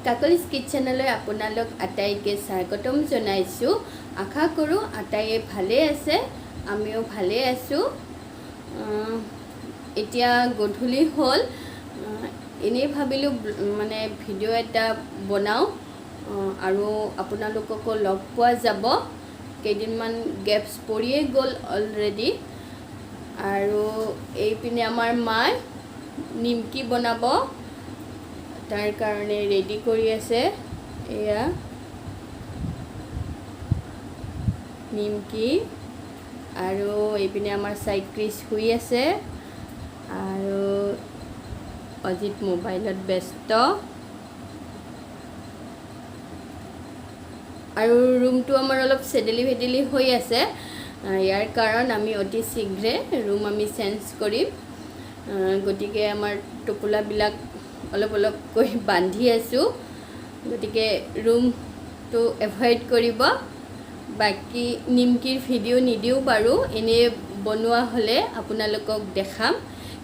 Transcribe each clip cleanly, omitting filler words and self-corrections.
কাকলিছ কিটচেনলৈ আপোনালোক আটাইকে স্বাগতম জনাইছোঁ। আশা কৰোঁ আটাইয়ে ভালে আছে, আমিও ভালে আছোঁ। এতিয়া গধূলি হ'ল। এনেই ভাবিলোঁ মানে ভিডিঅ' এটা বনাওঁ আৰু আপোনালোককো লগ পোৱা যাব। কেইদিনমান গেপছ পৰিয়ে গ'ল অলৰেডি। আৰু এইপিনে আমাৰ মায়ে নিমকি বনাব, তাৰ কাৰণে ৰেডি কৰি আছে। এয়া নিমকি। আৰু এইপিনে আমাৰ চাইক্ৰিছ শুই আছে আৰু অজিত মোবাইলত ব্যস্ত। আৰু ৰুমটো আমাৰ অলপ চেদেলি ভেদেলি হৈ আছে। ইয়াৰ কাৰণ আমি অতি শীঘ্ৰে ৰুম আমি চেঞ্জ কৰিম। গতিকে আমাৰ টোপোলাবিলাক অলপ অলপকৈ বান্ধি আছোঁ, গতিকে ৰুমটো এভইড কৰিব। বাকী নিমকিৰ ভিডিঅ' নিদিওঁ বাৰু, এনেই বনোৱা হ'লে আপোনালোকক দেখাম।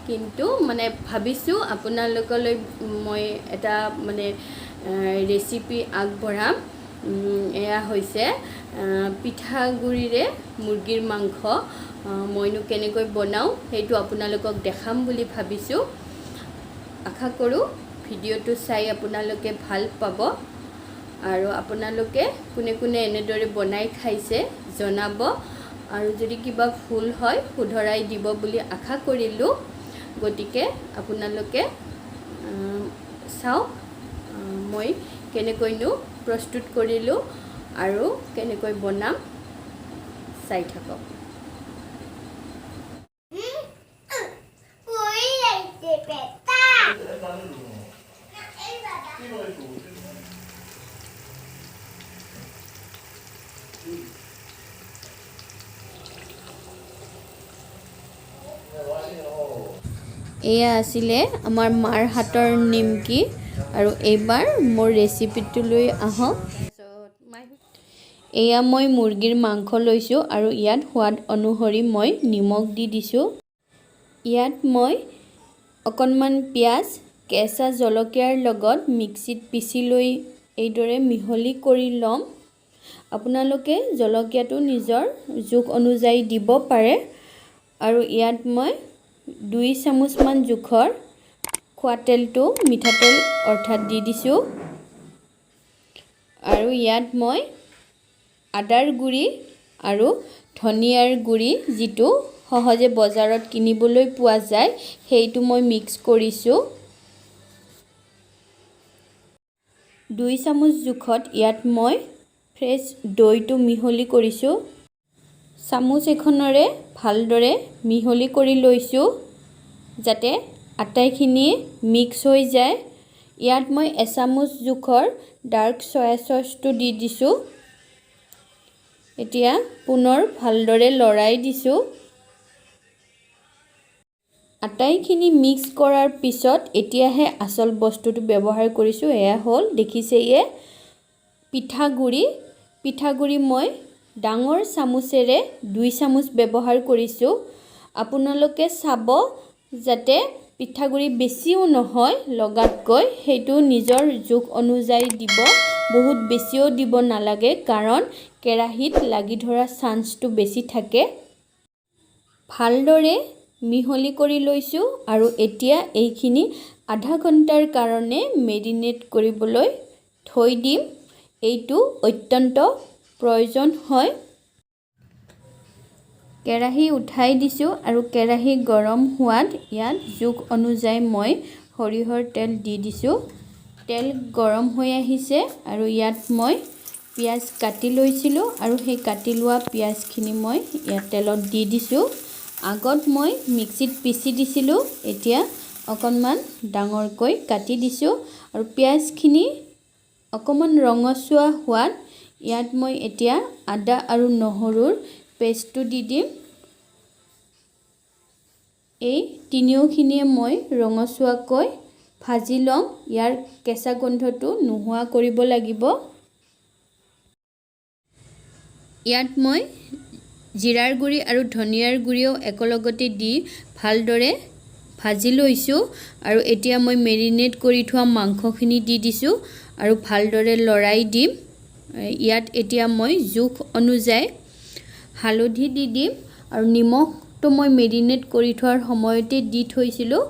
কিন্তু মানে ভাবিছোঁ আপোনালোকলৈ মই এটা মানে ৰেচিপি আগবঢ়াম। এয়া হৈছে পিঠাগুড়িৰে মুৰ্গীৰ মাংস। মইনো কেনেকৈ বনাওঁ সেইটো আপোনালোকক দেখাম বুলি ভাবিছোঁ। আশা কৰোঁ ভিডিঅ'টো চাই আপোনালোকে ভাল পাব। আৰু আপোনালোকে কোনে কোনে এনেদৰে বনাই খাইছে জনাব, আৰু যদি কিবা ভুল হয় শুধৰাই দিব বুলি আশা কৰিলোঁ। গতিকে আপোনালোকে চাওক মই কেনেকৈনো প্ৰস্তুত কৰিলোঁ আৰু কেনেকৈ বনাম, চাই থাকক। পৰি আহিছে পেটা। এয়া আছিলে আমাৰ মাৰ হাতৰ নিমকি। আৰু এইবাৰ মোৰ ৰেচিপিটোলৈ আহক। এয়া মই মুৰ্গীৰ মাংস লৈছোঁ আৰু ইয়াত সোৱাদ অনুসৰি মই নিমখ দি দিছোঁ। ইয়াত মই অকণমান পিঁয়াজ কেঁচা জলকীয়াৰ লগত মিক্সিত পিচি লৈ এইদৰে মিহলি কৰি ল'ম। আপোনালোকে জলকীয়াটো নিজৰ জোখ অনুযায়ী দিব পাৰে। আৰু ইয়াত মই 2 চামুচমান জোখৰ খোৱা তেলটো, মিঠাতেল অৰ্থাৎ, দি দিছোঁ। আৰু ইয়াত মই আদাৰ গুড়ি আৰু ধনিয়াৰ গুড়ি, যিটো সহজে বজাৰত কিনিবলৈ পোৱা যায়, সেইটো মই মিক্স কৰিছোঁ। 2 চামুচ জোখত ইয়াত মই ফ্ৰেছ দৈটো মিহলি কৰিছোঁ। চামুচ এখনেৰে ভালদৰে মিহলি কৰি লৈছোঁ যাতে আটাইখিনি মিক্স হৈ যায়। ইয়াত মই এচামুচ জোখৰ ডাৰ্ক চয়া চচটো দি দিছোঁ। এতিয়া পুনৰ ভালদৰে লৰাই দিছোঁ। আটাইখিনি মিক্স কৰাৰ পিছত এতিয়াহে আচল বস্তুটো ব্যৱহাৰ কৰিছোঁ। এয়া হ'ল, দেখিছেয়ে, পিঠাগুড়ি। পিঠাগুড়ি মই ডাঙৰ চামুচেৰে 2 চামুচ ব্যৱহাৰ কৰিছোঁ। আপোনালোকে চাব যাতে পিঠাগুড়ি বেছিও নহয় লগাতকৈ, সেইটো নিজৰ জোখ অনুযায়ী দিব, বহুত বেছিও দিব নালাগে, কাৰণ কেৰাহীত লাগি ধৰা চান্সটো বেছি থাকে। ভালদৰে মিহলি কৰি লৈছোঁ আৰু এতিয়া এইখিনি আধা ঘণ্টাৰ কাৰণে মেৰিনেট কৰিবলৈ থৈ দিম। এইটো অত্যন্ত প্ৰয়োজন হয়। কেৰাহী উঠাই দিছোঁ আৰু কেৰাহী গৰম হোৱাত ইয়াত জোখ অনুযায়ী মই সৰিয়হৰ তেল দি দিছোঁ। তেল গৰম হৈ আহিছে আৰু ইয়াত মই পিঁয়াজ কাটি লৈছিলোঁ আৰু সেই কাটি লোৱা পিঁয়াজখিনি মই ইয়াত তেলত দি দিছোঁ। আগত মই মিক্সিত পিচি দিছিলোঁ, এতিয়া অকণমান ডাঙৰকৈ কাটি দিছোঁ। আৰু পিঁয়াজখিনি অকণমান ৰঙচুৱা হোৱাত ইয়াত মই এতিয়া আদা আৰু নহৰুৰ পেষ্টটো দি দিম। এই তিনিওখিনিয়ে মই ৰঙচুৱাকৈ ভাজি ল'ম। ইয়াৰ কেঁচা গোন্ধটো নোহোৱা কৰিব লাগিব। ইয়াত মই জিৰাৰ গুড়ি আৰু ধনিয়াৰ গুড়িও একেলগতে দি ভালদৰে ভাজি লৈছোঁ। আৰু এতিয়া মই মেৰিনেট কৰি থোৱা মাংসখিনি দি দিছোঁ। আৰু ভালদৰে লৰাই দিম। ইয়াত এতিয়া মই জোখ অনুযায়ী হালধি দি দিম আৰু নিমখটো মই মেৰিনেট কৰি থোৱাৰ সময়তে দি থৈছিলোঁ।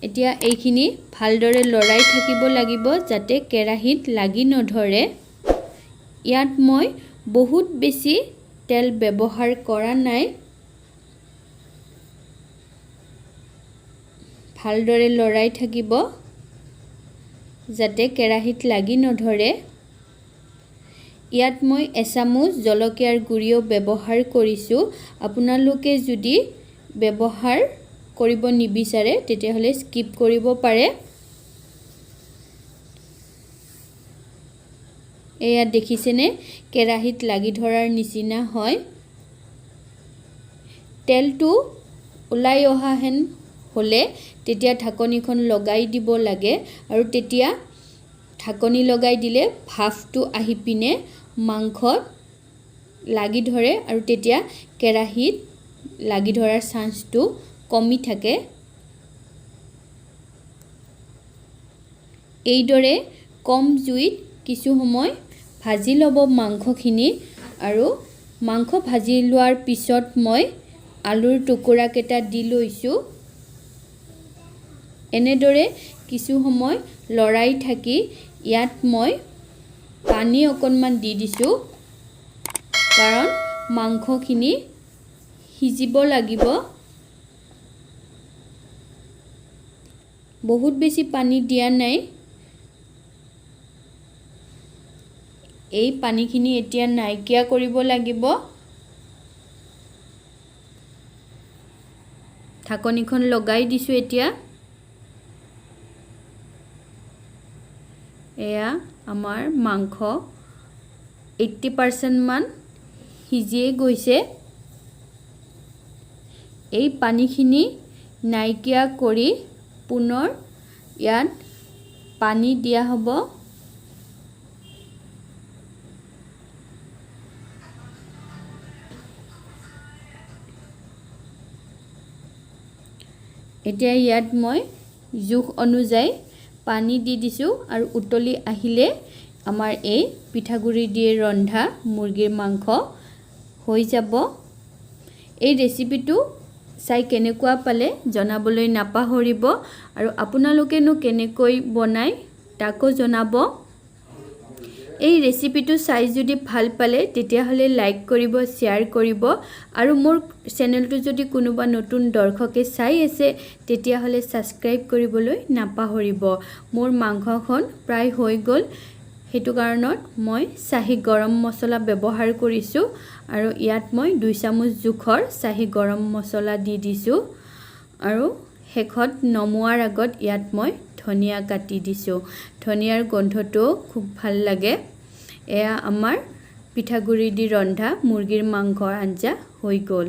এতিয়া এইখিনি ভালদৰে লৰাই থাকিব লাগিব যাতে কেৰাহীত লাগি নধৰে। ইয়াত মই বহুত বেছি তেল ব্যৱহাৰ কৰা নাই। ভালদৰে লৰাই থাকিব যাতে কেৰাহীত লাগি নধৰে। ইয়াত মই এচামুচ জলকীয়াৰ গুড়িও ব্যৱহাৰ কৰিছোঁ। আপোনালোকে যদি ব্যৱহাৰ কৰিব নিবিচাৰে তেতিয়াহ'লে স্কিপ কৰিব পাৰে। এয়া দেখিছেনে, কেৰাহীত লাগি ধৰাৰ নিচিনা হয়। তেলটো ওলাই অহা হেন হ'লে তেতিয়া ঢাকনিখন লগাই দিব লাগে আৰু তেতিয়া ঢাকনি লগাই দিলে ভাফটো আহি পিনে মাংসত লাগি ধৰে আৰু তেতিয়া কেৰাহীত লাগি ধৰাৰ চান্সটো কমি থাকে। এইদৰে কম জুইত কিছু সময় ভাজি ল'ব মাংসখিনি। আৰু মাংস ভাজি লোৱাৰ পিছত মই আলুৰ টুকুৰাকেইটা দি লৈছোঁ। এনেদৰে কিছু সময় লৰাই থাকি ইয়াত মই পানী অকণমান দি দিছোঁ, কাৰণ মাংসখিনি সিজিব লাগিব। বহুত বেছি পানী দিয়া নাই। এই পানীখিনি এতিয়া নাইকিয়া কৰিব লাগিব। ঢাকনিখন লগাই দিছোঁ এতিয়া। এয়া আমাৰ মাংস 80% মান সিজিয়ে গৈছে। এই পানীখিনি নাইকিয়া কৰি পুনৰ ইয়াত পানী দিয়া হ'ব। এতিয়া ইয়াত মই জোখ অনুযায়ী পানী দি দিছোঁ আৰু উতলি আহিলে আমাৰ এই পিঠাগুড়ি দি ৰন্ধা মুৰ্গীৰ মাংস হৈ যাব। এই ৰেচিপিটো চাই কেনেকুৱা পালে জনাবলৈ নাপাহৰিব আৰু আপোনালোকেনো কেনেকৈ বনায় তাকো জনাব। এই ৰেচিপিটো চাই যদি ভাল পালে তেতিয়াহ'লে লাইক কৰিব, শ্বেয়াৰ কৰিব আৰু মোৰ চেনেলটো যদি কোনোবা নতুন দৰ্শকে চাই আছে তেতিয়াহ'লে ছাবস্ক্ৰাইব কৰিবলৈ নাপাহৰিব। মোৰ মাংসখন প্ৰায় হৈ গ'ল, সেইটো কাৰণত মই চাহী গৰম মছলা ব্যৱহাৰ কৰিছোঁ আৰু ইয়াত মই 2 চামুচ জোখৰ চাহী গৰম মছলা দি দিছোঁ আৰু শেষত নমোৱাৰ আগত ইয়াত মই ধনিয়া কাটি দিছোঁ। ধনিয়াৰ গোন্ধটো খুব ভাল লাগে। এয়া আমাৰ পিঠাগুড়ি দি ৰন্ধা মুৰ্গীৰ মাংসৰ আঞ্জা হৈ গ'ল।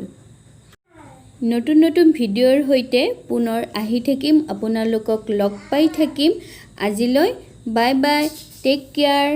নতুন নতুন ভিডিঅ'ৰ সৈতে পুনৰ আহি থাকিম, আপোনালোকক লগ পাই থাকিম। আজিলৈ বাই বাই, টেক কেয়াৰ।